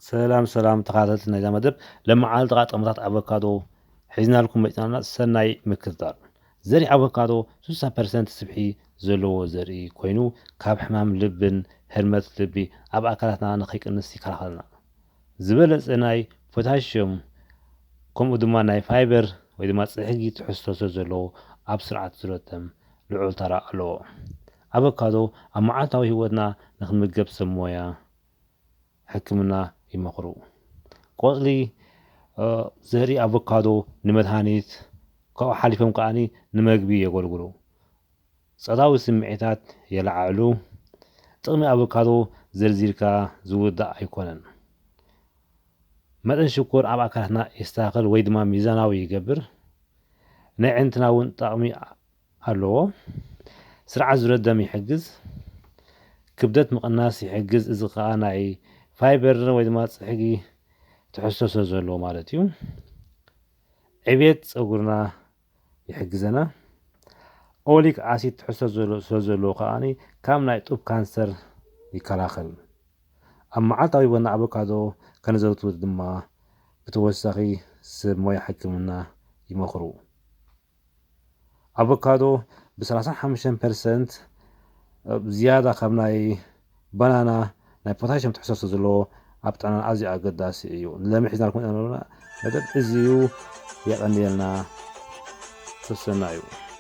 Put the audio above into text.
ሰላም ሰላም ተኸታተልቲ ናይዛ መደብ፣ ለመዓልቲ ጥቕምታት ኣቮካዶ ሒዝናልኩም መፂናና። ሰናይ ምክትታል። ዘርኢ ኣቮካዶ ስሳ ፐርሰንት ስብሒ ዘለዎ ዘርኢ ኮይኑ፣ ካብ ሕማም ልብን ህርመት ልቢ ኣብ ኣካላትና ንኸይቅንስ ይከላኸልና። ዝበለፀ ናይ ፖታሽዮም ከምኡ ድማ ናይ ፋይበር ወይ ድማ ፅሕጊ ትሕዝቶ ስለ ዘለዎ ኣብ ስርዓት ዝረተም ልዑል ተራ ኣለዎ። ኣቮካዶ ኣብ መዓልታዊ ህይወትና ንክንምገብ ሰብ ሞያ ሕክምና ይመኽሩ። ቆፅሊ ዘርኢ ኣቮካዶ ንመድሃኒት፣ ካብኡ ሓሊፎም ከዓኒ ንመግቢ የገልግሉ። ፆታዊ ስምዒታት የለዓዕሉ። ጥቕሚ ኣቮካዶ ዘርዚርካ ዝውዳእ ኣይኮነን። መጠን ሽኮር ኣብ ኣካላትና የስተኻኽል ወይ ድማ ሚዛናዊ ይገብር። ናይ ዕንትና እውን ጠቕሚ ኣለዎ። ስርዓት ዙረት ደም ይሕግዝ። ክብደት ምቕናስ ይሕግዝ። እዚ ከዓ ናይ ፋይበር ወይ ድማ ፅሕጊ ትሕዝቶ ስለ ዘለዎ ማለት እዩ። ዕቤት ፀጉርና ይሕግዘና። ኦሊክ ኣሲድ ትሕዝቶ ስለ ዘለዎ ከዓኒ ካብ ናይ ጡብ ካንሰር ይከላኸል። ኣብ መዓልታዊ ወና ኣቮካዶ ከነዘውትር ድማ ብተወሳኺ ሰብ ሞያ ሕክምና ይመኽሩ። ኣቮካዶ ብ ሰላሳን ሓሙሽተን ፐርሰንት ዝያዳ ካብ ናይ ባናና ናይ ፖታሽም ትሕዝቶ ስለ ዘለዎ ኣብ ጥዕናና ኣዝዩ ኣገዳሲ እዩ። ንሎሚ ሒዝናልኩም ዘለና መደብ እዚ እዩ። የቐንየልና። ተሰና እዩ።